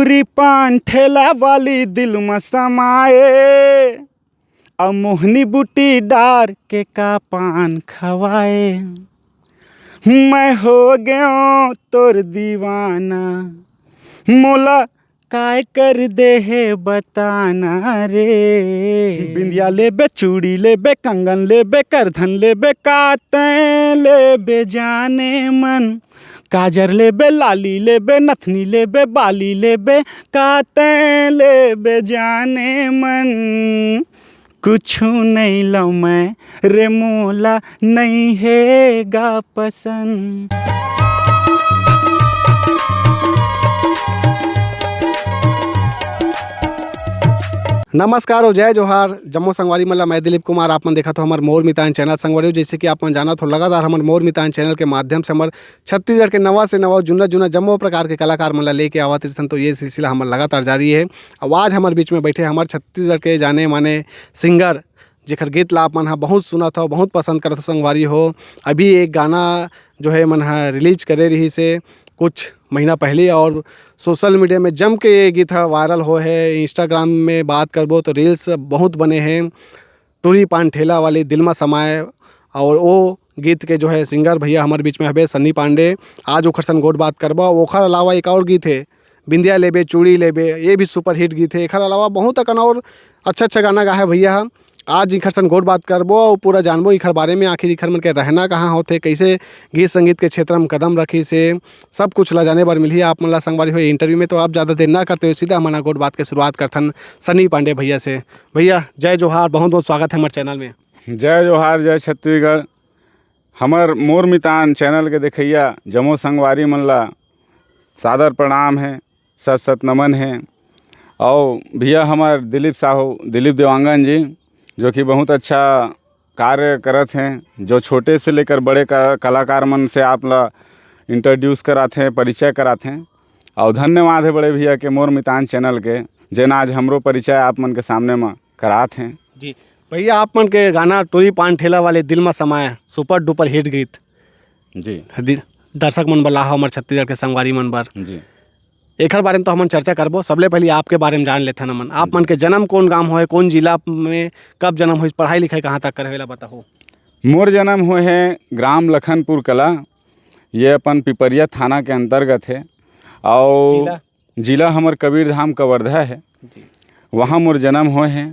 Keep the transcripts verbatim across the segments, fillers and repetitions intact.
टूरी पान ठेला वाली दिल म समाए, अब मोहनी बूटी डार के का पान खवाए। मैं हो गयो तोर दीवाना, मोला काय कर दे हे बताना रे। बिंदिया लेबे, चूड़ी लेबे, कंगन लेबे, करधन लेबे, का तैं लेबे जाने मन। काजर लेबे, लाली लेबे, नथनी लेबे, बाली लेबे, का तैं लेबे जाने मन। कुछु नइ लव मैं रे, मोला नइ हे गा पसंद। नमस्कार अउ जय जोहार, जम्मो संगवारी मन ला मैं दिलीप कुमार। आप मन देखत हो हमर मोर मितान चैनल संगवारी हो। जैसे कि आप मन जानत हो, लगातार हमर मोर मितान चैनल के माध्यम से हमर छत्तीसगढ़ के नवा से नवा, जुन्ना जुन्ना जम्मो प्रकार के कलाकार मन ला लेके आवत रिथन। तो ये सिलसिला हमर लगातार जारी है। अउ आज हमर बीच में बैठे हमर छत्तीसगढ़ के जाने माने सिंगर, जेकर गीत ला आप मन ह बहुत सुनत हो, बहुत पसंद करत हो संगवारी हो। अभी एक गाना जो है मन ह रिलीज करे रहिस हे कुछ महीना पहले, और सोशल मीडिया में जम के ये गीत ह वायरल होए हे। इंस्टाग्राम में बात करबो तो रील्स बहुत बने हे, टूरी पान ठेला वाली दिल मा समाए। और वो गीत के जो है सिंगर भैया हमर बीच में हबे सन्नी पांडे। आज ओखर संग गोठ बात करबो। ओखर अलावा एक और गीत हे, बिंदिया लेबे चूड़ी लेबे, ये भी सुपरहिट गीत हे। एखर अलावा बहुत अकन और अच्छा अच्छा गाना गा हे भैया ह। आज इखर संग गोठ बात करबो अउ पूरा जानबो इखर बारे में, आखिर इखर मन के रहना कहाँ होथे, कैसे गीत संगीत के क्षेत्र में कदम रखिस हे, सब कुछ ला जाने बर मिलही आप मन ला संगवारी हो इंटरव्यू में। तो आप ज़्यादा देर ना करते हुए सीधा हमन ह गोठ बात के शुरुआत करथन सन्नी पांडे भैया से। भैया जय जोहार, बहुत बहुत स्वागत है हमर चैनल में। जय जोहार, जय छत्तीसगढ़। हमर मोर मितान चैनल के देखइया जम्मो संगवारी मन ला सादर प्रणाम हे, सत सत नमन हे। अउ भैया हमर दिलीप साहू, दिलीप देवांगन जी, जो कि बहुत अच्छा कार्य करत हें, जो छोटे से लेकर बड़े क-, कलाकार मन से आप ला इंट्रोड्यूस करात हें, परिचय करात हें। अउ धन्यवाद हे बड़े भैया के मोर मितान चैनल के, जेन आज हमरो परिचय आप मन के सामने म करात हें। जी भैया, आप मन के गाना टूरी पान ठेला वाले दिल मा समाए, सुपर डुपर हिट गीत। जी। दि-, दर्शक मन बर लाहो, हमर छत्तीसगढ़ के संगवारी मन बर। जी। एखर बारे में तो हमन चर्चा करबो, सबले पहले आपके बारे में जान लेथन हमन। आप मन के जन्म कौन गांव होए, कौन जिला में, कब जन्म होइस, पढ़ाई लिखाई कहाँ तक करे, एला बताहो। मोर जन्म होए हे ग्राम लखनपुर कला, ये अपन पिपरिया थाना के अंतर्गत हे। अउ जिला? जिला हमर कबीरधाम कवर्धा हे। जी। वहाँ मोर जन्म होए हे।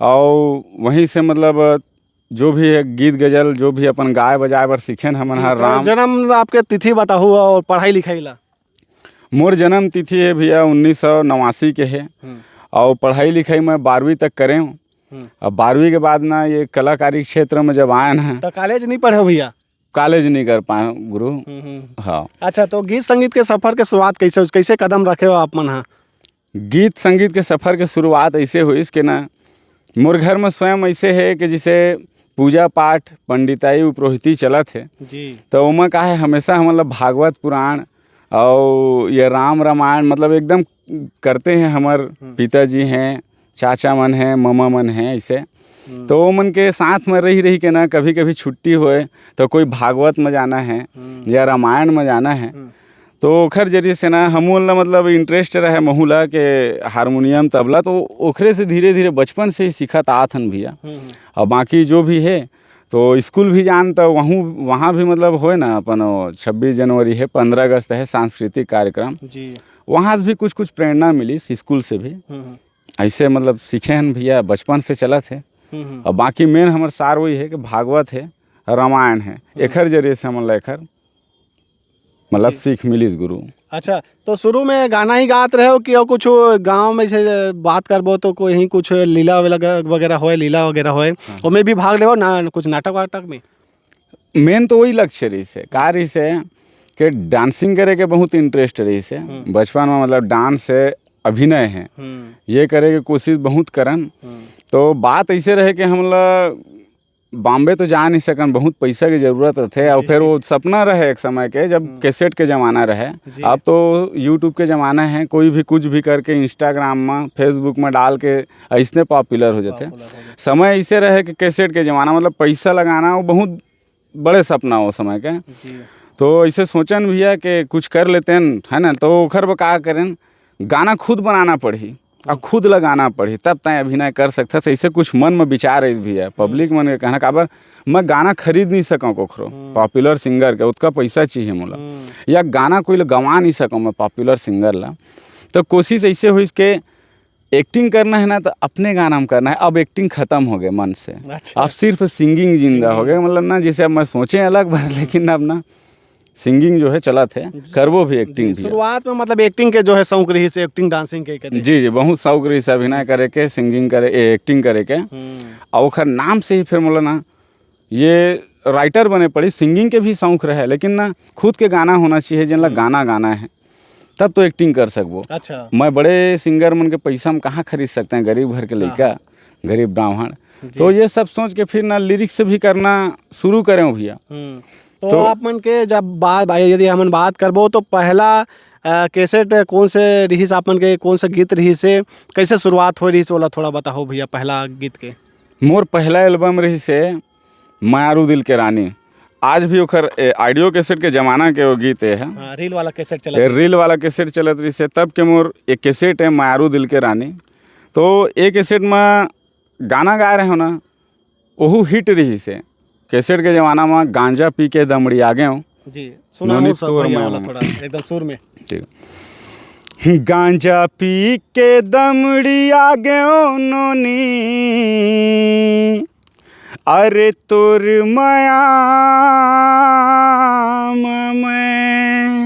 अउ वहीं से मतलब जो भी हे गीत गजल, जो भी अपन गाए बजाए बर सीखेन हमन जी, हर तो राम। जन्म आपके तिथि बताहू अउ पढ़ाई लिखाई ला। मोर जन्म तिथि हे भैया उन्नीस सौ नवासी के हे। हम्म। अउ पढ़ाई लिखाई मैं बारहवीं तक करेंव। हम्म। अब बारहवीं के बाद ना ये कलाकारी क्षेत्र में जब आयन ह। तो कॉलेज नहीं पढ़े भैया? कॉलेज नहीं कर पाए गुरु। हम्म, हम्म। हाँ। अच्छा, तो गीत संगीत के सफर के शुरुआत कैसे होइस? कैसे कदम रखे हो आप मन ह? गीत संगीत के सफर के शुरुआत ऐसे होइस कि ना, मोर घर में स्वयं ऐसे हे कि जैसे पूजा पाठ, पंडिताई, उपरोहिती चलत हे। जी। तो ओमा का हे, हमेशा हमन ला भागवत पुराण अउ ये राम रामायण, मतलब एकदम करते हैं। हमर हम्म। पिताजी हैं, चाचा मन हैं, ममा मन हैं, ऐसे। हम्म। तो वो मन के साथ में रही रही के ना, कभी कभी छुट्टी होए तो कोई भागवत में जाना है हम्म। या रामायण में जाना है। हम्म। तो ओखर जरिए से ना हमन ला मतलब इंटरेस्ट रहे महू ला के हारमोनियम, तबला, तो ओखरे से धीरे धीरे बचपन से ही सीखत आत हन भैया। हम्म, हम्म। और बाकी जो भी है तो स्कूल भी जान तो वहूँ, वहाँ भी मतलब होए ना अपन वो छब्बीस जनवरी है, पन्द्रह अगस्त है, सांस्कृतिक कार्यक्रम, जी। वहाँ से भी कुछ कुछ प्रेरणा मिली स्कूल से भी। हम्म, हम्म। ऐसे मतलब सीखे हन भैया, बचपन से चलत है। हम्म, हम्म। और बाकी मेन हमर सार वही है कि भागवत है, रामायण है, हम्म। एखर जरिए से हमन ला एखर मतलब जी। सीख मिलिस गुरु। अच्छा, तो शुरू में गाना ही गात रहे हो कि और कुछ गाँव में से बात करबो तो कोई ही कुछ लीला वगैरह, वगैरह होए, लीला वगैरह होए, हाँ। ओमे भी भाग लेबो ना, कुछ नाटक वाटक में? मेन तो वही लक्ष्य रहिस हे, का रहिस हे कि डांसिंग करे के बहुत इंटरेस्ट रहिस हे। हम्म। बचपन में मतलब डांस से अभिनय है, हम्म। ये करे के कोशिश बहुत करन। हम्म। तो बात ऐसे रहे कि हमला बॉम्बे तो जा नहीं सकन, बहुत पैसा के जरूरत रहथे, और जी, फिर जी। वो सपना रहे एक समय के, जब हम्म। कैसेट के जमाना रहे। जी। अब तो YouTube के जमाना है, कोई भी कुछ भी करके Instagram में, Facebook में डाल के ऐसने पॉपुलर हो जाथे। पॉपुलर हो जाथे। समय ऐसे रहे कि कैसेट के जमाना, मतलब पैसा लगाना वो बहुत बड़े सपना वो समय के। जी। तो ऐसे सोचन भैया कि कुछ कर लेते हैं, है ना, तो ओखर बर का करें, गाना खुद बनाना पड़ही, अउ खुद ला गाना पड़ही, तब तैं अभिनय कर सकथस। ऐसे कुछ मन में विचार आइस भैया, पब्लिक मन के कहना, काबर मैं गाना खरीद नहीं सकौं कोखरो, पॉपुलर सिंगर के ओतका पैसा चाहिए मोला, या गाना कोई ला गवा नहीं सकौं मैं पॉपुलर सिंगर ला। तो कोशिश ऐसे होइस के एक्टिंग करना है ना, तो अपने गाना में करना है। अब एक्टिंग खत्म हो गए मन से, अच्छा। अब सिर्फ सिंगिंग जिंदा हो गए। मतलब ना, जैसे अब मैं सोचे अलग बार, लेकिन अब ना सिंगिंग जो है चलत है, करबो भी, एक्टिंग भी। शुरुआत में मतलब एक्टिंग के जो है शौक रहिस, एक्टिंग डांसिंग के कदे। जी जी, बहुत शौक रहिस अभिनय करे के, सिंगिंग करे, ए, एक्टिंग करे के। हम्म। और ओखर नाम से ही फिर मोला ना ये राइटर बने पड़ी। सिंगिंग के भी शौक रहे, लेकिन ना खुद के गाना होना चाहिए, जेन ला गाना गाना है, तब तो एक्टिंग कर सकबो। अच्छा। मैं बड़े सिंगर मन के पैसा में कहाँ खरीद सकते हैं, गरीब घर के लइका, गरीब ब्राह्मण। जी। तो ये सब सोच के फिर ना लिरिक्स भी करना शुरू करें भैया। हम्म। तो तो आप मन के जब बात, भाई, यदि हमन बात करबो तो पहला, अ, कैसेट कौन से रिहिस, आप मन के कौन से गीत रिहिस हे, कैसे शुरुआत होय रिहिस, ओला थोड़ा बताओ भैया, पहला गीत के। मोर पहला एल्बम रिहिस हे मायारू दिल के रानी। आज भी ओखर, ए, ऑडियो कैसेट के जमाना के वो गीत ए है। हाँ, रील वाला कैसेट चलत ए, रहिस। रील वाला कैसेट चलत रहिस हे, तब के मोर एक कैसेट है मायारू दिल के रानी। तो एक कैसेट में गाना गाए रहे हो ना, ओहू हिट रहिस हे। कैसेट के जमाना में गांजा पी के दमड़ी आ गए हो। जी, सुनाओ नोनी सब तोर भैया मैं वाला मम। थोड़ा, एकदम सुर में। ठीक। गांजा पी के दमड़ी आ गयो नोनी, अरे तोर मया ममय।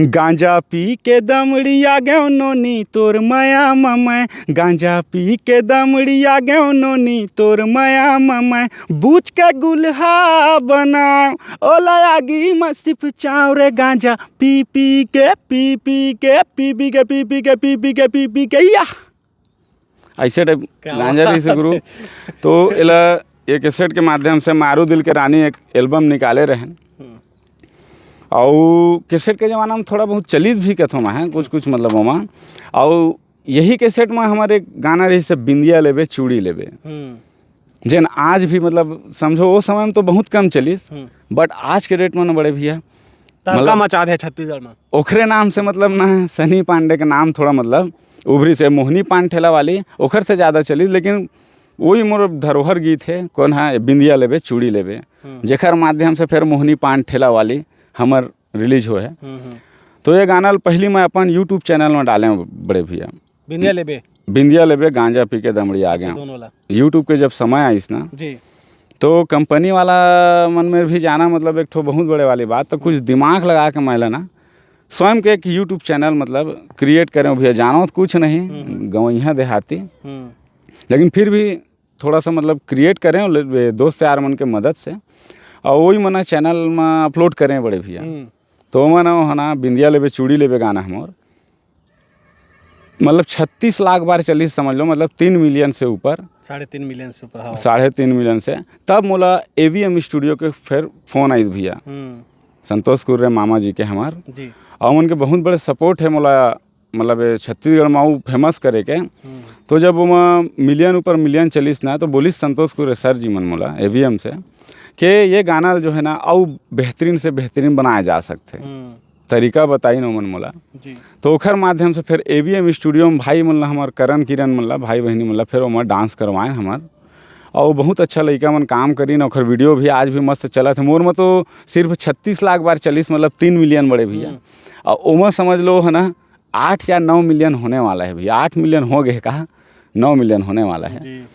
गांजा पी के दमड़ी आ गयो नोनी, तोर मया ममय। गांजा पी के दमड़ी आ गयो नोनी, तोर मया ममय। बूझ के गुलहा बनाओ, ओला आगी म सिपचाओ रे। गांजा पी पी के, पी पी के, पी पी के, पी पी के, पी पी के, पी पी के, या। ऐसे टाइप क्या गांजा बात रहिस हे गुरु। है। तो एला ये कैसेट के माध्यम से मारू दिल के रानी एक एल्बम निकाले रहन। हम्म। अउ कैसेट के जमाना में थोड़ा बहुत चलिस भी कथों मैं, कुछ कुछ मतलब ओमा। अउ यही कैसेट में हमारे गाना रहिस हे बिंदिया लेबे, चूड़ी लेबे। हम्म। जेन आज भी मतलब समझो, वो समय में तो बहुत कम चलिस, हम्म। But आज के डेट में ना बड़े भैया, तहलका मतलब मचा दे छत्तीसगढ़ में। ओखरे नाम से मतलब ना सनी पांडे के नाम थोड़ा मतलब उभरिस हे, मोहनी पान ठेला वाली, ओखर से ज़्यादा चलिस, लेकिन वही मोर धरोहर गीत है, कौन है, बिंदिया लेबे, चूड़ी लेबे, हम्म। जेखर माध्यम से फिर मोहनी पान ठेला वाली हमर रिलीज होय है। हम्म, हम्म। तो ये गाना ल पहली मैं अपन YouTube चैनल में डाले हूँ बड़े भैया। बिंदिया लेबे? बिंदिया लेबे, गांजा पी के दमड़ी आ अच्छा, गया। दोनों ला। YouTube के जब समय आइस ना, जी। तो कंपनी वाला मन में भी जाना, मतलब, एक ठो बहुत बड़े वाली बात, तो कुछ दिमाग लगा के मैं ला ना स्वयं के एक YouTube चैनल, मतलब, क्रिएट करें भैया, जानो तो कुछ नहीं, हम्म, हम्म। गंवइहा देहाती, हम्म। लेकिन फिर भी थोड़ा सा, मतलब, क्रिएट करें ले-, दोस्त यार मन के मदद से, और वही मना चैनल में अपलोड करें बड़े भैया। हम्म। तो ओमन हो ना, बिंदिया लेबे चूड़ी लेबे गाना हमर, मतलब, छत्तीस लाख बार चलिस, समझ लो, मतलब, तीन मिलियन से ऊपर। साढ़े तीन मिलियन से ऊपर, हाँ। साढ़े तीन मिलियन से। तब मोला एवीएम स्टूडियो के फिर फोन आइस भैया, हम्म। संतोष कुर्रे मामा जी के हमार। जी। और उनके बहुत बड़े सपोर्ट है मोला, मतलब, ये छत्तीसगढ़ में वो फेमस करे के। हम्म। तो जब वो मिलियन ऊपर मिलियन चलिस ना, तो बोलिस संतोष कुर्रे सर जी मन मोला एवीएम से कि ये गाना जो है ना, अउ बेहतरीन से बेहतरीन बनाया जा सकथे। हम्म। तरीका बताइन ओमन मोला। जी। तो ओखर माध्यम से फिर एवीएम स्टूडियो में भाई मन ला, हमर करण किरण मन ला, भाई बहिनी मन ला, फिर ओमन डांस करवाएन हमर। और बहुत अच्छा लइका मन काम करिन, ओखर वीडियो भी आज भी मस्त चलत है। मोर में तो सिर्फ छत्तीस लाख बार चलिस, मतलब, तीन मिलियन बड़े भैया। हम्म। और ओमा समझ लो है ना, आठ या नौ मिलियन होने वाला है भैया। आठ मिलियन हो गए का, नौ मिलियन होने वाला है। जी।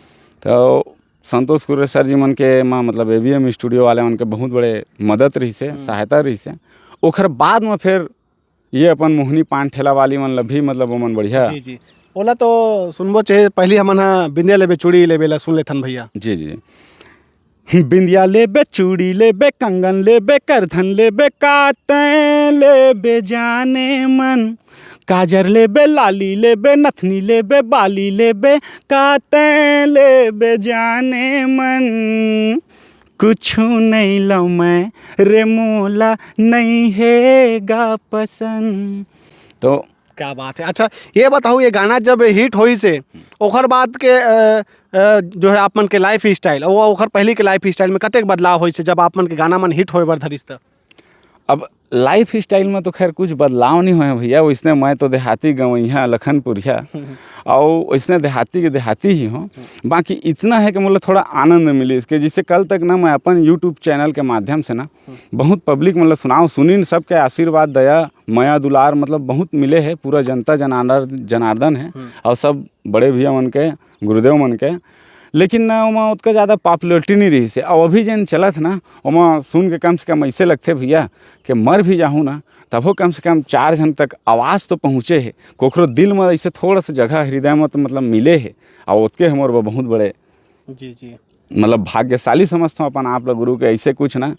तो संतोष कुर्रे सर जी मन के माँ, मतलब, एवीएम स्टूडियो वाले मन के बहुत बड़े मदद रहिस हे, हम्म। सहायता रहिस हे। ओखर बाद में फिर ये अपन मोहनी पान ठेला वाली मन ला भी, मतलब, ओमन बढ़िया। जी, जी। ओला तो सुनबो चाहे, पहली हमन ह बिंदिया लेबे चूड़ी लेबे ला सुन लेथन भैया। जी, जी। बिंदिया लेबे, चूड़ी लेबे, कंगन लेबे, करधन लेबे, का तैं लेबे जाने मन। काजर लेबे, लाली लेबे, नथनी लेबे, बाली लेबे, का तैं लेबे जाने मन। कुछु नहीं लव मैं रे, मोला नहीं हे गा पसंद। तो क्या बात है। अच्छा, ये बताओ, ये गाना जब हिट होइस हे, ओखर बाद के, अ, अ, जो है आप मन के लाइफ स्टाइल, वो ओखर पहली के लाइफ स्टाइल में कतेक बदलाव होइस हे, जब आप मन के गाना मन हिट होए बर धरिस त? अब लाइफ स्टाइल में तो खैर कुछ बदलाव नहीं होय भैया, वैसने मैं तो देहाती गंवइहा लखनपुरिया, अउ वैसने देहाती के देहाती ही हूँ। बाकी इतना है कि मोला थोड़ा आनंद मिलिस कि जिसे कल तक ना मैं अपन यूट्यूब चैनल के माध्यम से ना बहुत पब्लिक मतलब सुनाव सुनिन, सबके आशीर्वाद, दया, मया, दुलार मतलब बहुत मिले है पूरा जनता जनार्दन, जनार्दन है। और सब बड़े भैया मन के, गुरुदेव मन के, लेकिन ना ओमा ओतका ज़्यादा पॉपुलैरिटी नहीं रहिस हे। अउ अभी जेन चलत हे ना, ओमा सुन के कम से कम ऐसे लगथे भैया कि मर भी जाहूँ ना, तभो कम से कम चार झन तक आवाज़ तो पहुँचे हे, कोखरो दिल में ऐसे थोड़ा सा जगह हृदय में तो मतलब मिले हे। अउ ओतके हमर बर बहुत बड़े जी, जी। मतलब भाग्यशाली समझथों अपन आप ला गुरु के। ऐसे कुछ ना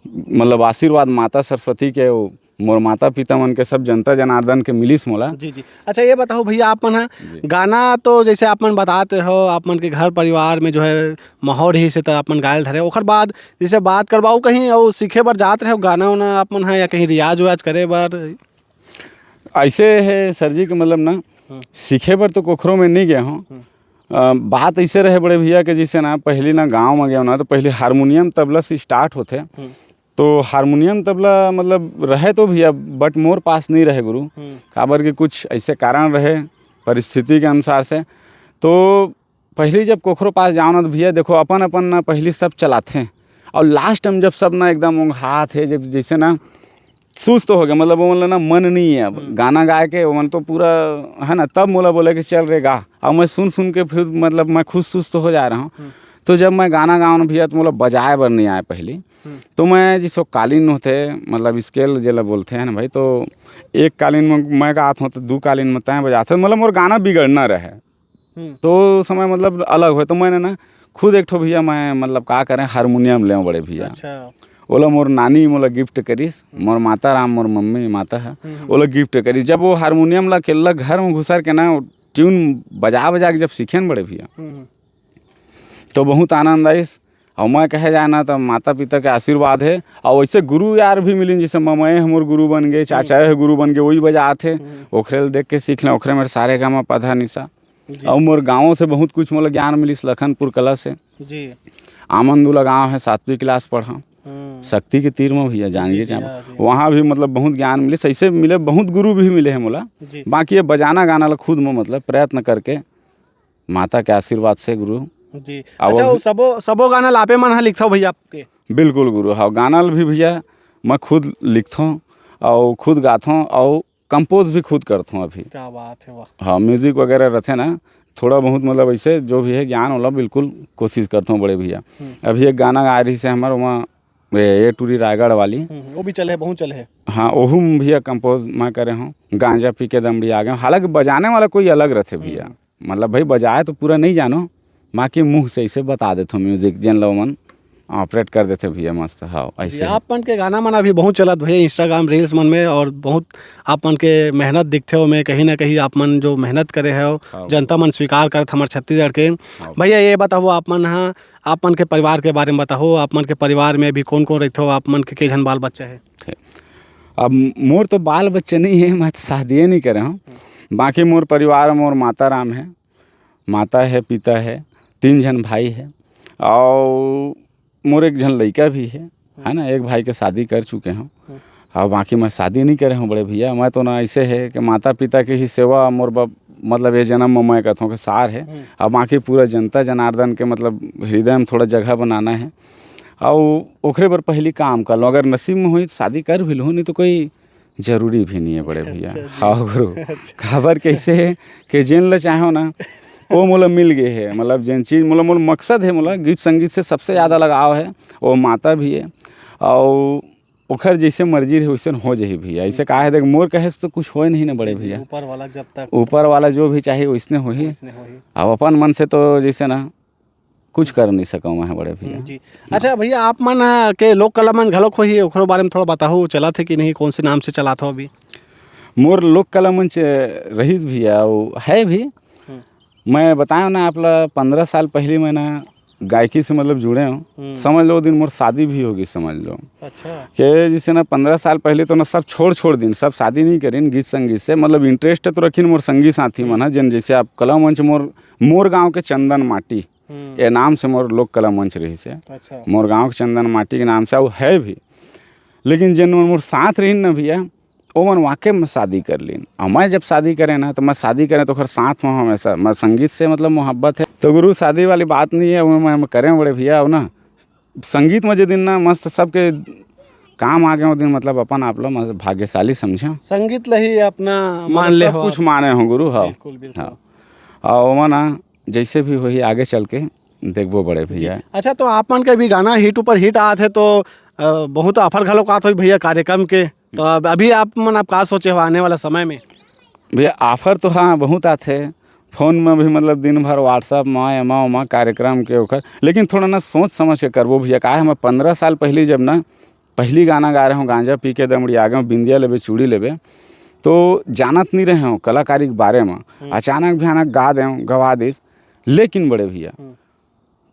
मतलब आशीर्वाद माता सरस्वती के, वो मोर माता पिता मन के, सब जनता जनार्दन के मिलिस मोला। जी, जी। अच्छा, ये बताओ भैया, आप मन ह जी। गाना तो जैसे आप मन बताते हो, आप मन के घर परिवार में जो है माहौल ही से त आप मन गायल धरे, ओखर बाद जैसे बात करवाओ कहीं और सीखे बर जात रहे हो गाना उना आप मन ह, या कहीं रियाज उयाज करे बर? ऐसे है सर जी कि मतलब ना हम्म। सीखे बर तो कोखरो में नहीं गया हूँ। हम्म। अ, बात ऐसे रहे बड़े भैया कि जैसे ना पहली ना गाँव में गया ना तो पहली हारमोनियम तबला से स्टार्ट होथे। हम्म। तो हारमोनियम तबला मतलब रहे तो भैया, बट मोर पास नहीं रहे गुरु। हम्म। काबर के कुछ ऐसे कारण रहे परिस्थिति के अनुसार से। तो पहली जब कोखरो पास जाओ ना तो भैया देखो अपन अपन ना पहली सब चलाथे, और लास्ट में जब सब ना एकदम ओंघात हे, जब जैसे ना सुस्त हो गया, मतलब वो मतलब ना मन नहीं है अब हम्म। गाना गाए के, वो मन तो पूरा है ना, तब मोला बोले कि चल रे गा। अब मैं सुन सुन के फिर मतलब मैं खुद सुस्त हो जा रहा हूँ। हम्म। तो जब मैं गाना गाऊँ ना भैया तो मोला बजाए बर नहीं आए पहली। हम्म। तो मैं जिसको कालीन होते मतलब स्केल जेला बोलते हैं ना भाई, तो एक कालीन में मैं गात हूँ तो दू कालीन में तय बजाते, मतलब मोर गाना बिगड़ना रहे। हम्म। तो समय मतलब अलग होय, तो मैंने ना खुद एक ठो भैया, मैं मतलब का करें, हारमोनियम लेव बड़े भैया। अच्छा। ओला मोर नानी मोला गिफ्ट करिस, हम्म। मोर माता राम, मोर मम्मी माता है, हम्म, हम्म। ओला गिफ्ट करिस। जब वो हारमोनियम ला केलक घर में घुसर के ना ट्यून बजा बजा के जब सीखे न बड़े भैया, हम्म, हम्म। तो बहुत आनंद आइस। और मैं कहे जाए ना तो माता पिता के आशीर्वाद है, और वैसे गुरु यार भी मिलिन, जैसे ममए हमर गुरु बन गए, हम्म। चाचा है गुरु बन गए, वही बजात है, हम्म। ओखरे ल देख के सीख लें, ओखरे मेर सारे गामा पधा निशा। जी। अउ मोर गाँव से बहुत कुछ मोला ज्ञान मिलिस लखनपुर कला से। जी। आमंदुला गाँव है, सातवीं क्लास पढ़ा। हम्म। शक्ति के तीर में भैया, जान जी, के जी, चाहो। हाँ, जी। वहाँ भी मतलब बहुत ज्ञान मिलिस, ऐसे मिले, बहुत गुरु भी मिले हैं मोला। जी। बाकी ये बजाना गाना ला खुद में मतलब प्रयत्न करके माता के आशीर्वाद से गुरु। जी। अब अच्छा, अभी वो सबो, सबो गाना ला आपे मन ह लिखथव भैया आपके? बिल्कुल गुरु, हाँ, गाना ल भी भैया मैं खुद लिखथों और खुद गाथों और कंपोज भी खुद करथों अभी। क्या बात है, वाह। हाँ, म्यूजिक वगैरह रहते ना, थोड़ा बहुत मतलब ऐसे जो भी है ज्ञान वाला बिल्कुल कोशिश करथों बड़े भैया। हम्म। अभी एक गाना आ रही से हमार वहाँ, ये, ये टूरी रायगढ़ वाली। हम्म, वो भी चले है, बहुत चले है। हाँ, ओहू में भैया कंपोज मैं करे हूँ, गांजा पी के दमड़ी आ गए। हालांकि बजाने वाला कोई अलग रहते भैया। हम्म। मतलब भाई बजाए तो पूरा नहीं जानो, बाकी मुँह से ऐसे बता देथों म्यूजिक, जेन ला ओमन ऑपरेट कर देथे भैया मस्त। हाँ, जी, ऐसे है। आप मन के गाना मन अभी बहुत चलत भैया Instagram reels मन में, और बहुत आप मन के मेहनत दिखथे ओमे, कहीं ना कहीं आप मन जो मेहनत करे हो, हाँ। जनता मन स्वीकार करत हमर छत्तीसगढ़ के। हाँ। भैया ये बताओ आप मन ह, आप मन के परिवार के बारे में बताओ, आप मन के परिवार में अभी कौन कौन रहिथो, आप मन के के झन बाल बच्चा है? ठीक। अब मोर तो बाल बच्चा नहीं है, मैं तो शादिये नहीं करे हूँ। हम्म। बाकी मोर परिवार, मोर माता राम है, माता है, पिता है, तीन झन भाई है, और मोर एक झन लइका भी है, है ना, एक भाई के शादी कर चुके हूँ। हम्म। और बाकी मैं शादी नहीं करे हूँ बड़े भैया। मैं तो ना ऐसे है कि माता पिता के ही सेवा मोर बा-, मतलब ये जन्म में मैं कहता हूँ कि सार है। हम्म। और बाकी पूरा जनता जनार्दन के मतलब हृदय में थोड़ा जगह बनाना है, और ओकरे बर पहली काम कर लो। अगर नसीब में होई तो शादी कर भी लूँ, नहीं तो कोई जरूरी भी नहीं है बड़े भैया। अच्छा जी। हाँ गुरु। अच्छा। काबर कैसे है कि जेन ला चाहो ना, वो मोला मिल गए है। मतलब जेन चीज मोला, मोला मकसद है, मोला गीत संगीत से सबसे ज्यादा लगाव है, वो माता भी है, और ओखर जैसे मर्जी रहे वैसे हो जाही भैया। ऐसे जी। काहे देख, मोर कहे से तो कुछ होए नहीं ना बड़े जी, जी, भैया। ऊपर वाला जब तक ऊपर वाला जो भी चाहे वैसने होही। वैसने होही। अब अपन मन से तो जैसे ना कुछ कर नहीं सकूँ मैं बड़े भैया। हम्म, जी। अच्छा भैया, आप मन, अ, के लोक कला मन घलोक होही, ओकरो बारे में थोड़ा बताहू, चलत हे कि नहीं, कौन से नाम से चलात हो अभी? मोर लोक कला मंच रहीस भैया, वो है भी। हम्म। मैं बताया ना आप ला, पंद्रह साल पहले मैं ना गायकी से मतलब जुड़े हूँ। हम्म। समझ लो, वो दिन मोर शादी भी होगी, समझ लो। अच्छा। के जैसे ना पंद्रह साल पहले तो ना सब छोड़, छोड़ दिन, सब शादी नहीं करिन, गीत संगीत से मतलब इंटरेस्ट तो रखिन मोर संगी साथी मन ह, हम्म। जेन जैसे आप कला मंच मोर, मोर गाँव के चंदन माटी, हम्म। ये नाम से मोर लोक कला मंच रहीस हे। अच्छा। मोर गाँव के चंदन माटी के नाम से, अउ है भी। लेकिन जेन मन मोर साथ रहिन ना भैया, ओमन वाकई में शादी कर लीन। और मैं जब शादी करें ना, तो मैं शादी करें तो ओकर साथ में हमेशा, मैं संगीत से मतलब मोहब्बत है। तो गुरु, शादी वाली बात नहीं है, वो मैं, मैं करें बड़े भैया, हो ना, संगीत में जे दिन ना मस्त सबके काम आ गए, वो दिन मतलब अपन आप लो मस्त भाग्यशाली समझे। संगीत ल ही अपना मान मतलब ले सब हो कुछ आप। माने हो गुरु, हाँ। बिल्कुल, बिल्कुल। हाँ। और ओमा ना जैसे भी होही आगे चल के देखबो बड़े जी। भैया। अच्छा, तो आप मन के भी गाना हिट ऊपर हिट आत है, तो, अ, बहुत ऑफर घलोक आत होही भैया कार्यक्रम के। तो अब, अभी आप मन आप का सोचे हो आने वाला समय में? भैया, ऑफर तो हाँ, बहुत आथे। फोन में भी मतलब दिन भर WhatsApp में, एमा ओमा कार्यक्रम के ओकर, लेकिन थोड़ा ना सोच समझ के करबो भैया। काहे, मैं पन्द्रह साल पहली जब ना पहली गाना गा रहे हो, गांजा पी के दमड़ी आगे हो, बिंदिया लेबे, चूड़ी लेबे, तो जानत नहीं रहे हो कलाकारी के बारे में। हम्म। अचानक भयानक गा दे, गवा दिस, लेकिन बड़े भैया, हम्म।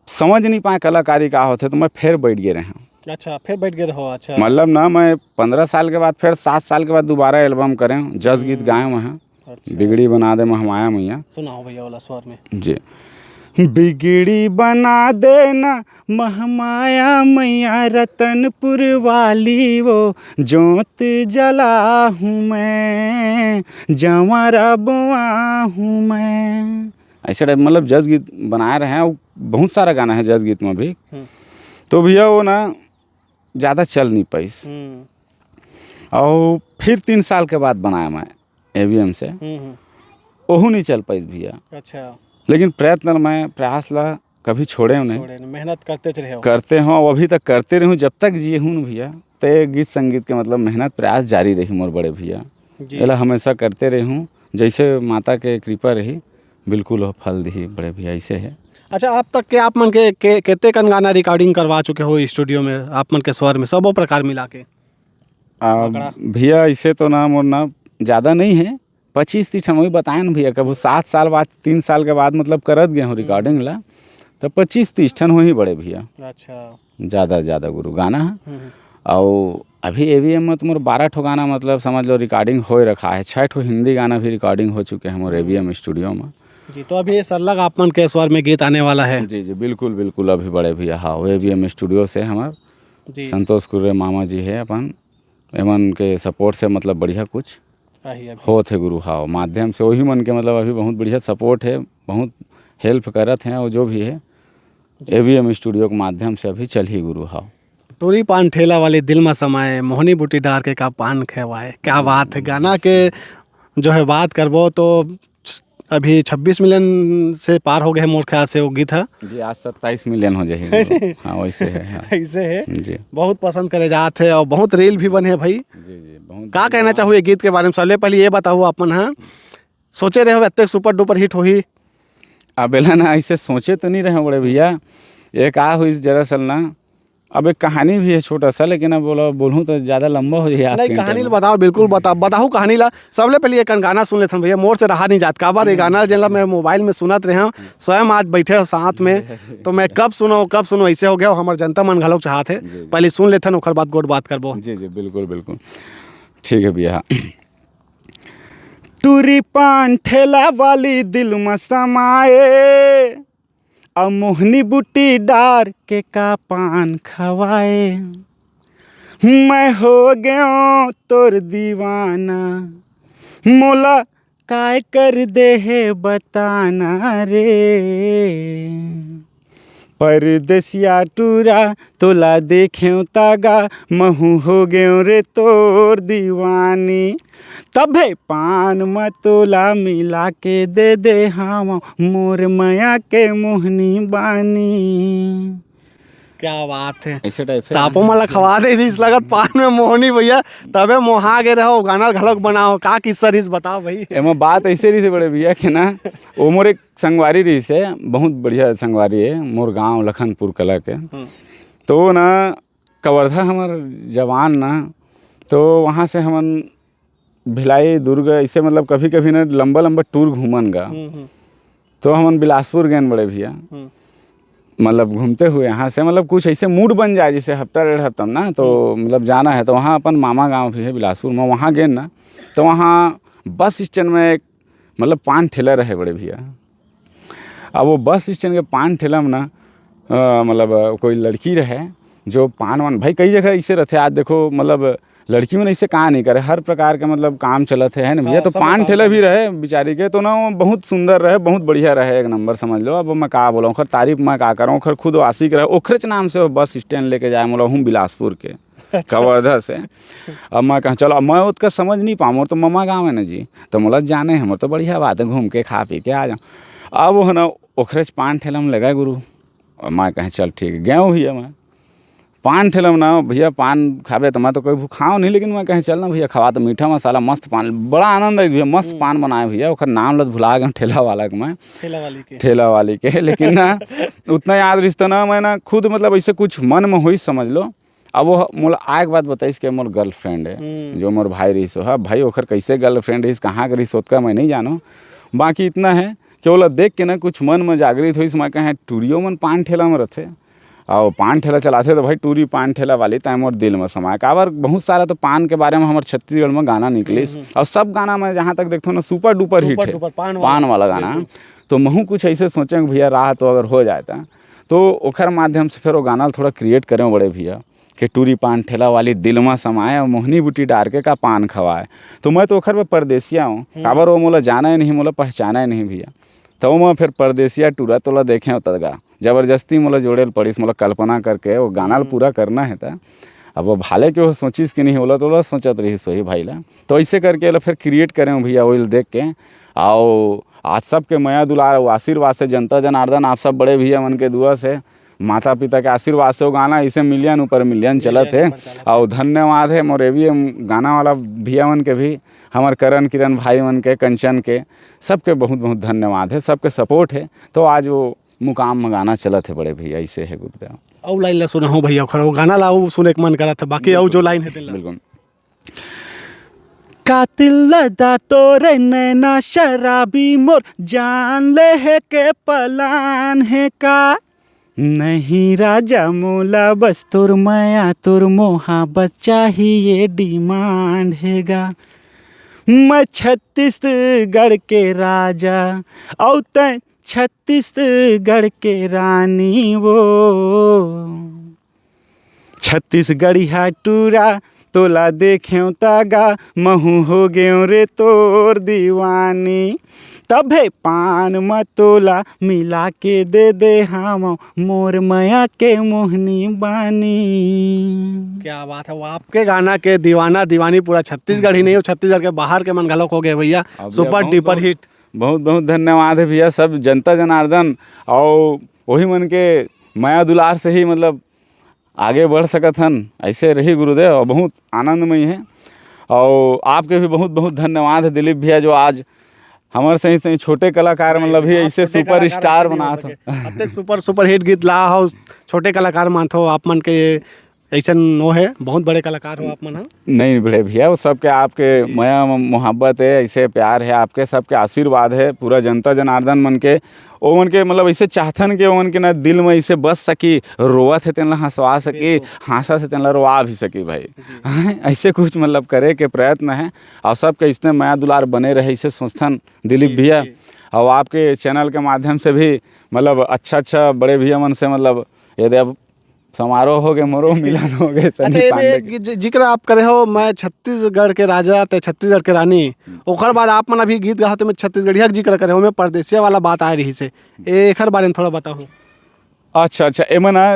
समझ नहीं पाए कलाकारी का होथे, तो मैं फिर बैठ गए रहे हूँ। अच्छा, फिर बैठ गए रहो, अच्छा। मतलब ना, मैं पन्द्रह साल के बाद, फिर सात साल के बाद दोबारा एल्बम करें, जस गीत हम्म। गाए हुए हैं। अच्छा। बिगड़ी बना दे महमाया मैया। सुनाओ भैया वाला स्वर में। जी। बिगड़ी बना देना महमाया मैया, रतनपुर वाली वो जोत जला हूँ मैं, जंवारा बोआ हूँ मैं। ऐसे टाइप मतलब जस गीत बनाए रहे हैं, और बहुत सारा गाना है जस गीत में भी। हम्म। तो भैया वो ना ज़्यादा चल नहीं पाइस। हम्म। और फिर तीन साल के बाद बनाया मैं एवीएम से, हम्म, हम्म। ओहू नहीं चल पाइस भैया। अच्छा। लेकिन प्रयत्न मैं प्रयास ला कभी छोड़े नहीं। छोड़े नहीं, मेहनत करते रहे हो। करते हो, अभी तक करते रहूँ, जब तक जिए हूँ न भैया, तो ये गीत संगीत के मतलब मेहनत प्रयास जारी रही मोर बड़े भैया। जी। एला हमेशा करते रहूँ, जैसे माता के कृपा रही, बिल्कुल वो फल दिही बड़े भैया, ऐसे है। अच्छा, अब तक के आप मन के, के, केते कन गाना रिकॉर्डिंग करवा चुके हो स्टूडियो में, आप मन के स्वर में, सबो प्रकार मिला के? आ, आंकड़ा? भैया, ऐसे तो ना मोर ना ज़्यादा नहीं है, पच्चीस तीस ठन, वही बताए ना भैया, कभू सात साल बाद, तीन साल के बाद मतलब करत गए हूँ हम्म। रिकॉर्डिंग ला, तो पच्चीस तीस ठन हो ही बड़े भैया। अच्छा। ज़्यादा, ज़्यादा गुरु गाना है। हम्म, हम्म। और अभी एवीएम में तो मोर बारह ठो गाना मतलब समझ लो रिकॉर्डिंग हो रखा है, छः ठो हिंदी गाना भी रिकॉर्डिंग हो चुके हैं मोर हम्म। एवीएम स्टूडियो में। जी, तो अभी ये सरलग आप मन के स्वर में गीत आने वाला है। जी, जी, बिल्कुल, बिल्कुल, अभी बड़े भैया, हाँ, वो एवीएम स्टूडियो से हमार जी। संतोष कुर्रे मामा जी है अपन, एमन के सपोर्ट से मतलब बढ़िया कुछ आही अभी। होत है गुरु, हाँ, माध्यम से वही मन के मतलब अभी बहुत बढ़िया सपोर्ट है, बहुत हेल्प करत हैं और जो भी है जी। एवीएम स्टूडियो के माध्यम से अभी चलही गुरु, हाँ। टूरी पान ठेला वाली दिल में समाए, मोहनी बूटी डार के का पान खवाए। क्या बात है, गाना के जो है बात करबो तो अभी छब्बीस मिलियन से पार हो गए हैं मोर ख्याल से वो गीत है। जी, आज सत्ताईस मिलियन हो जाही गुरु। हाँ, वैसे है, हाँ। ऐसे है। जी। बहुत पसंद करे जात है और बहुत रील भी बने है भाई। जी, जी, बहुत का कहना बढ़िया। चाहू ये गीत के बारे में? सबले पहले ये बताओ आप मन, हाँ, सोचे रहे हो एते सुपर डुपर हिट होही? अब एला ना ऐसे सोचे तो नहीं रहे बड़े भैया, ये का हुई दरअसल ना, अब एक कहानी भी है छोटा सा, लेकिन अब बोला, बोलूँ तो ज़्यादा लंबा हो जाए आपके नहीं, कहानी ला interview। बताओ, बिल्कुल बताओ, बताओ कहानी ला। सबले पहले एक गाना सुन लेथन भैया, मोर से रहा नहीं जात। काबर ये जी, गाना जी। जेन ला मैं मोबाइल में सुनत रहे हूँ, स्वयं आज बैठे हो साथ में, तो मैं कब सुनो, कब सुनो, ऐसे हो गया हो, हमर जनता मन घलोक चाहत है। जी, जी। पहले सुन लेथन, ओकर बाद गोठ बात करबो। जी, जी, बिल्कुल, बिल्कुल। ठीक है भैया। टूरी पान ठेला वाली दिल में समाए, अब मोहनी बूटी डार के का पान खवाए। मैं हो गयो तोर दीवाना, मोला काय कर दे हे बताना रे। परदेसिया टूरा तोला देखेव तागा, महू हो गेव रे तोर दीवानी। तभे पान म तोला मिला के दे दे हावं मोर मया के मोहनी बानी। क्या बात है। ऐसे टाइप से तापो मन ला खवा दे रहिस लगत पान में मोहनी भैया, तभे मोहा गे रहो, गाना घलोक बनाओ। का किस्सा रहिस बताओ भाई। एमा बात ऐसे रहिस बड़े भैया के ना, वो मोर एक संगवारी रहिस हे, बहुत बढ़िया संगवारी हे, मोर गांव लखनपुर कला के। हम्म। तो वो ना कवर्धा हमर जवान ना, तो वहाँ से हमन भिलाई, दुर्ग, ऐसे मतलब कभी-कभी ना लंबा-लंबा टूर घूमन गा। हम्म, हम्म। तो हमन बिलासपुर गेन बड़े भैया। हम्म। मतलब घूमते हुए यहाँ से मतलब कुछ ऐसे मूड बन जाए, जैसे हफ्ता डेढ़ हफ्ता में ना, तो हम्म। मतलब जाना है, तो वहाँ अपन मामा गाँव भी है बिलासपुर में, वहाँ गेन ना, तो वहाँ बस स्टैंड में एक मतलब पान ठेला रहे बड़े भैया। अब वो बस स्टैंड के पान ठेला में ना, अ, मतलब, अ, कोई लड़की रहे, जो पान वान भाई कई जगह ऐसे रहते, आज देखो मतलब लड़की मन ऐसे का नहीं करे, हर प्रकार के मतलब काम चलत हे, है ना भैया। हाँ, तो सब पान काम ठेला है। भी रहे बिचारी के, तो ना वो बहुत सुंदर रहे, बहुत बढ़िया रहे, एक नंबर समझ लो। अब मैं का बोला, ओखर तारीफ मैं का करूँ, ओखर खुद आशिक रहे, ओखरेच नाम से बस स्टैंड लेके जाए मोला हूँ बिलासपुर के कवर्धा से। अब मैं कहा चलो, अब मैं ओतका समझ नहीं पाऊँ, मोर तो ममा गाँव है ना जी, तो मोला जाने है, मोर तो बढ़िया बात है, घूम के खा पी के आ जाऊँ। अब वो है ना ओखरेच पान ठेला में लगा गुरु, और मैं कहें चल ठीक है, गया हूँ भैया मैं पान ठेला में ना भैया, पान खाबे तो मैं तो कोई भूखाओ नहीं, लेकिन मैं कहें चल ना भैया खवा तो मीठा मसाला मस्त पान, बड़ा आनंद है भैया, मस्त हम्म। पान बनाए भैया, ओकर नाम लत भुला गए ठेला वाला के मैं। ठेला वाली के। ठेला वाली के, लेकिन ना उतना याद रिश्ता ना, मैं ना खुद मतलब ऐसे कुछ मन में हुई समझ लो। अब वो मोला आए के बाद बताइस कि मोर गर्लफ्रेंड है, हम्म। जो मोर भाई रहिस हो, हाँ भाई ओखर कैसे गर्लफ्रेंड रहिस, कहाँ के रहिस, ओतका मैं नहीं जानूँ। बाकी इतना है कि ओला देख के ना कुछ मन में जागृत होइस, मैं कहें टूरियो मन पान ठेला में रहथे, और पान ठेला चलाथे तो भाई टूरी पान ठेला वाली, तय मोर दिल में समाए। काबर बहुत सारा तो पान के बारे में हमर छत्तीसगढ़ में गाना निकलिस, हम्म, हम्म। और सब गाना में जहाँ तक देखथो ना सुपर डुपर हिट सुपर है, डुपर पान वाला। पान वाला गाना। बिल्कुल। तो महू कुछ ऐसे सोचे कि भैया राह तो अगर हो जाए ता, तो ओखर माध्यम से फिर वो गाना ल थोड़ा क्रिएट करें बड़े भैया, कि टूरी पान ठेला वाली दिल में समाए और मोहनी बूटी डार के का पान खवाए। तो मैं तो ओखर पे परदेसिया हूँ, हम्म। काबर वो मोला जाना ही नहीं, मोला पहचाना ही नहीं भैया। तो मैं फिर परदेसिया टूरा तोला देखे होता गा, जबरदस्ती मोला जोड़े ल पड़िस, मोला कल्पना करके वो गाना ल हम्म। पूरा करना है था। अब वो भाले के वो सोचिस कि नहीं, ओला तोला सोचत रहिस वही भाई ला। तो ऐसे करके ला फिर क्रिएट करें भैया, वही ल देख के। आओ आज सबके मया दुलार और आशीर्वाद से, जनता जनार्दन आप सब बड़े भैया मन के दुआ से, माता पिता के आशीर्वाद से वो गाना इसे मिलियन ऊपर मिलियन चलत मिलियन है। ऊपर चलत है। और धन्यवाद है मोर एवी गाना वाला भैया मन के भी, हमर करण किरण भाई मन के, कंचन के, सबके बहुत बहुत धन्यवाद है, सबके सपोर्ट है। तो आज वो मुकाम में गाना चलत है बड़े भैया, ऐसे है गुरुदेव। अउ लाइन ला सुनाहूँ भैया, ओखर वो गाना ला अउ सुने के मन करत है, बाकी अउ जो लाइन है तेन ला। बिल्कुल। कातिल लदा तोरे नैना शराबी मोर जान ले है के पलान है का? नहीं राजा मोला बस तोर मया तोर मोहब्बत चाहिए डिमांड है गा। मैं छत्तीसगढ़ के राजा अउ तैं छत्तीसगढ़ के रानी वो। छत्तीसगढ़िया टूरा तोला देखेंव त गा महू हो गेंव रे तोर दीवानी। तभे पान म तोला मिला के दे दे हावंव मोर मया के मोहनी बानी। क्या बात है, वो आपके गाना के दीवाना दीवानी पूरा छत्तीसगढ़ ही नहीं हो, छत्तीसगढ़ के बाहर के मन घलोक हो गए भैया। अब भैया सुपर बहुत, डुपर बहुत, हिट। बहुत बहुत धन्यवाद है भैया, सब जनता जनार्दन और वही मन के मया दुलार से ही मतलब आगे बढ़ सकत हन। ऐसे रही गुरुदेव, बहुत आनंदमय है। और आपके भी बहुत बहुत धन्यवाद है दिलीप भैया, जो आज हमर सही सही छोटे कलाकार नहीं, मतलब ही आप ऐसे छोटे सुपर कलाकार स्टार ऐसे नहीं हो बनात हो। सके। अतेक सुपर सुपर हिट गीत ला हो, छोटे कलाकार मानथो आप मन के, ऐसन नो है, बहुत बड़े कलाकार हो आप मन ह। नहीं बड़े भैया, वो सबके आपके जी। मया म-, मोहब्बत है, ऐसे प्यार है आपके, सबके आशीर्वाद है, पूरा जनता जनार्दन मन के, ओ मन के मतलब ऐसे चाहथन के ओ मन के ना दिल में ऐसे बस सकी, रोवत है तेन ला हंसवा सकी, बिल्कुल। हाँसा से तेन ला रोवा भी सकी भाई। जी। हैं? ऐसे कुछ मतलब करे के प्रयत्न है और सबके इसने मया दुलार बने रहे, ऐसे सोचथन दिलीप जी, भैया। जी। और आपके चैनल के माध्यम से भी मतलब अच्छा अच्छा बड़े भैया मन से मतलब यदि अब समारोह हो गए, मोरो मिलन हो गए, अच्छा, सनी एमे पांडे एक के। जि-, जिक्र आप करे हो, मैं छत्तीसगढ़ के राजा, ते छत्तीसगढ़ के रानी। हम्म। ओकर बाद आप मन अभी गीत गाहत में छत्तीसगढ़िया के जिक्र करे हो, मैं परदेसिया वाला बात आए रही से। ए-, एकर बारे में थोड़ा बताओ। अच्छा, अच्छा, एमे ना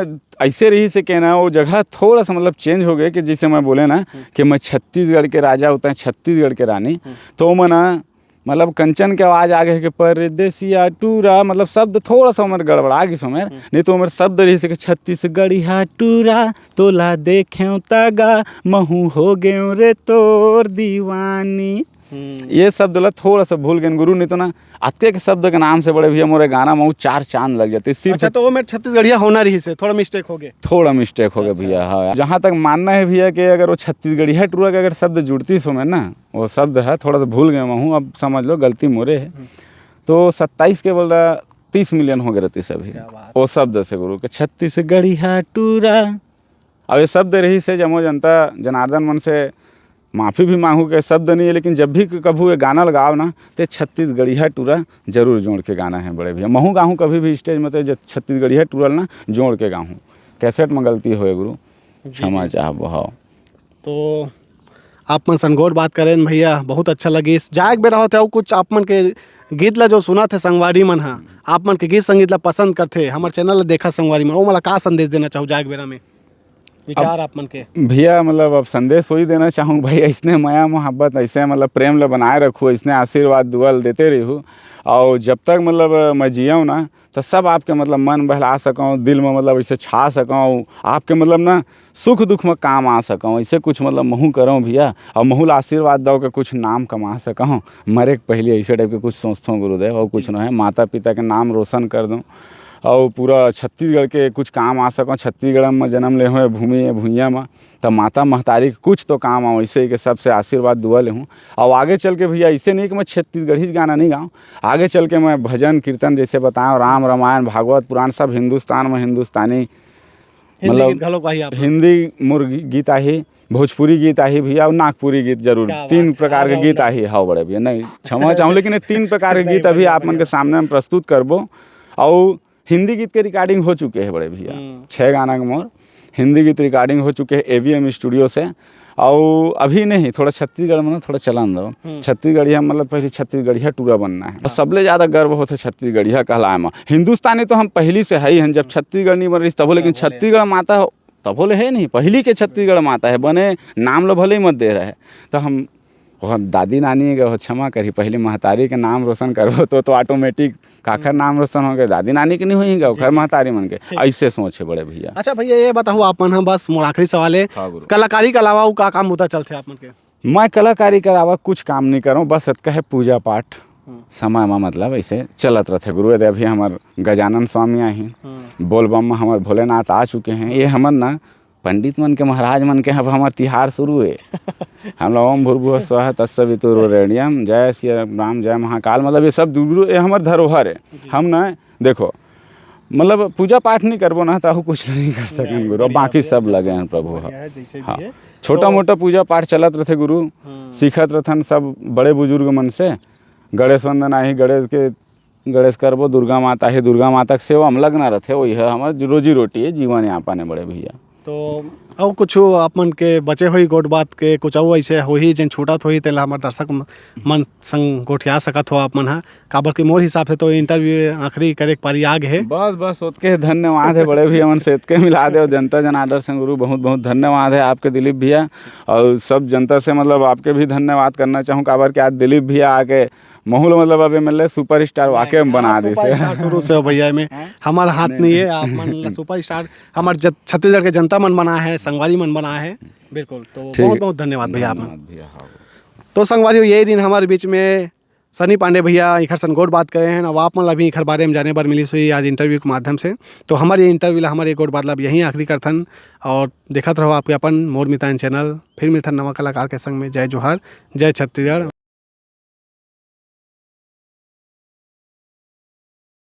ऐसे रही से के ना, वो जगह थोड़ा सा मतलब चेंज हो गए कि जैसे मैं बोले ना हम्म। कि मैं छत्तीसगढ़ के राजा होता है, छत्तीसगढ़ के रानी, हम्म। तो ओमे ना मतलब कंचन के आवाज आ गए कि परदेसिया टूरा, मतलब शब्द थोड़ा सा उमर गड़बड़ा गई उमर, हम्म। नहीं तो उमर शब्द रही से कि छत्तीसगढ़िया टूरा, तोला देखेंव त गा, महू हो गेंव रे तोर दीवानी। हम्म। ये शब्द ला थोड़ा सा भूल गए गुरु, नहीं तो ना अतके के शब्द के नाम से बड़े भैया मोरे गाना में वो चार चांद लग जाते सिर्फ। अच्छा, तो वो मेरे छत्तीसगढ़िया होना रही से, थोड़ा मिस्टेक हो गए। थोड़ा मिस्टेक हो गया अच्छा। भैया, हाँ। जहाँ तक मानना है भैया कि अगर वो छत्तीसगढ़िया टूरा के अगर शब्द जुड़ती समय ना, वो शब्द है, थोड़ा सा भूल गया मैं हूँ, अब समझ लो गलती मोरे है। हम्म। तो सत्ताईस के बोल रहा, तीस मिलियन हो गए रहती सभी। क्या बात। वो शब्द से गुरु के छत्तीसगढ़िया टूरा। अब ये शब्द रही से जमो जनता जनार्दन मन से माफी भी मांगू के शब्द नहीं है, लेकिन जब भी कभू ये गाना लगाओ ना, ते छत्तीसगढ़िया टूरा जरूर जोड़ के गाना है बड़े भैया। महू गाहूँ कभी भी स्टेज में, तो जब छत्तीसगढ़िया टूरा ना जोड़ के गाहूँ। कैसेट में गलती होए गुरु, जी, क्षमा जी। चाहबो, हाँ। तो आप मन संग गोठ बात करेन भैया, बहुत अच्छा लगिस। जाए के बेरा होथे, अउ कुछ आप मन के गीत ला जो सुनत हे संगवारी मन हा, आप मन के गीत संगीत ला पसंद करथे, हमर चैनल ला देखत संगवारी मन, ओमन ला का संदेश देना चाहू जाए के बेरा में? विचार आप मन के? भैया, मतलब, अब संदेश वही देना चाहूँ भाई, अइसने मया मोहब्बत, अइसे, मतलब, प्रेम ला बनाए रखू, अइसने आशीर्वाद दुआ ल देते रहू। अउ जब तक, मतलब, मैं जियऊँ ना, तो सब आपके, मतलब, मन बहला सकऊँ, दिल में, मतलब, अइसे छा सकऊँ, आपके, मतलब ना, सुख दुख में काम आ सकऊँ, अइसे कुछ, मतलब, महू करऊँ भैया, अउ महू ला आशीर्वाद दव के कुछ नाम कमा सकऊँ। मरे के पहले अइसे टाइप के कुछ सोचथों गुरुदेव, अउ कुछ जी। नोहे, माता पिता के नाम रोशन कर दूँ, अउ पूरा छत्तीसगढ़ के कुछ काम आ सकऊँ। छत्तीसगढ़ में जन्म ले हों, भूमि, भुइयाँ में, त माता महतारी के कुछ तो काम आऊँ, अइसे के सबसे आशीर्वाद दुआ लेहूँ। अउ आगे चल के भैया, अइसे नहीं कि मैं छत्तीसगढ़ी गाना नहीं गाऊँ, आगे चल के मैं भजन कीर्तन, जैसे बताएँ, राम रामायण, भागवत पुराण, सब हिंदुस्तान में हिंदुस्तानी, हिंदी मतलब, गीत घलो आही आप मन? हिंदी मोर गी-, गीत आही, भोजपुरी गीत आही भैया, अउ नागपुरी गीत जरूर। क्या तीन बात है, प्रकार के गीत आही। हाँ बड़े भैया, नहीं, क्षमा चाहूँ, लेकिन ये तीन प्रकार के नहीं, गीत अभी बढ़िया, आप मन के बढ़िया। सामने हम प्रस्तुत करबो। अउ हिंदी गीत के रिकॉर्डिंग हो चुके हे बड़े भैया, हम्म। छः गाना के मोर हिंदी गीत रिकॉर्डिंग हो चुके हे एवीएम स्टूडियो से। अउ अभी नहीं, थोड़ा छत्तीसगढ़ में ना थोड़ा चलन दो। हम्म। छत्तीसगढ़िया, मतलब, पहले छत्तीसगढ़िया टूरा बनना है। हाँ। सबले ज़्यादा गर्व होथे छत्तीसगढ़िया कहलाए में। हिंदुस्तानी तो हम पहली से है ही हन, जब छत्तीसगढ़ नहीं बन रही तभो, लेकिन तभो ले। छत्तीसगढ़ माता तभो ले हे नहीं, पहली के छत्तीसगढ़ माता हे, बने नाम लो भले ही मत दे रहे। तो हम, वो दादी नानी के, वो क्षमा करी, पहली महतारी के नाम रोशन करबो तो, तो ऑटोमेटिक काखर हम्म। नाम रोशन हो गए, दादी नानी के नहीं होही गा, जी, ओखर जी। महतारी मन के। ठीक। अइसे सोच हे बड़े भैया। अच्छा भैया, ये बताओ आप मन ह, बस मोर आखिरी सवाल हे, हाँ गुरु। कलाकारी के अलावा अउ का काम बुता चलथे आप मन के? मैं कलाकारी के अलावा कुछ काम नहीं करूँ, बस अतका हे पूजा पाठ हम्म। समय में, मतलब, अइसे चलत रथे गुरु। अभी हमर गजानन स्वामी आही, हम्म। बोलबम में हमर भोलेनाथ आ चुके हैं, ये हमर ना पंडित मन के, महाराज मन के, अब हमर तिहार शुरू हे। हम लोग ओम भूर्भुवः स्वः तत्सवितुर्वरेण्यम, जय श्री राम, जय महाकाल, मतलब, ये सब गुरु, ये हमर धरोहर हे। जी। हम ना, देखो, मतलब, पूजा पाठ नहीं करबो ना, तो कुछ नहीं कर सकन नहीं, गुरु, बढ़िया, बाकी बढ़िया, सब लगे हैं प्रभु। बढ़िया है, जैसे भी हाँ। है। छोटा तो मोटा पूजा पाठ चलत रथे गुरु, हम्म। सीखत रथन सब बड़े बुजुर्ग मन से। गणेश वंदन आही, गणेश के, गणेश करबो, दुर्गा माता आही, दुर्गा माता के सेवा में लगना रथे, वही है हमर रोजी रोटी हे, जीवन यापन हे बड़े भैया। तो अउ कुछ आप मन के बचे होही गोठ बात के, कुछ अउ अइसे होही जेन छूटत होही, तेला हमर दर्शक म-, मन संग गोठिया सकत हो आप मन ह, काबर कि मोर हिसाब से तो इंटरव्यू आखिरी करे के पारी आ गे हे। बस, बस, ओतके धन्यवाद हे बड़े भैया मन से, एतके मिला दे। जनता जनार्दन संग गुरु बहुत, बहुत धन्यवाद हे आपके दिलीप भैया, अउ सब जनता से, मतलब, आपके भी धन्यवाद करना चाहूँ, काबर कि आज दिलीप भैया आके महू ल, मतलब, अब एमएलए सुपरस्टार वाकई में बना हाँ, दिस हे। सुपरस्टार शुरू से हो भैया, एमे हाँ? हमर हाथ नहीं, नहीं हे, नहीं। आप मन ला सुपरस्टार, हमर ज-, छत्तीसगढ़ के जनता मन बना हे, संगवारी मन बना हे। बिल्कुल, तो ठीक। बहुत, बहुत धन्यवाद भैया आप मन। धन्यवाद भैया, हाँ। तो संगवारी हो, ये दिन हमर बीच में सनी पांडे भैया इखर सन गोठ बात करे हैं। अब आप मन ला भी इखर बारे में जाने बर मिलिस होही आज इंटरव्यू के माध्यम से। तो हमर ये इंटरव्यू ला, हमर ये गोठ बात ला अब यहीं आखिरी करथन, अउ देखत रहो आपके अपन मोर मितान चैनल। फिर मिलथन नवा कलाकार के संग में। जय जोहार, जय छत्तीसगढ़।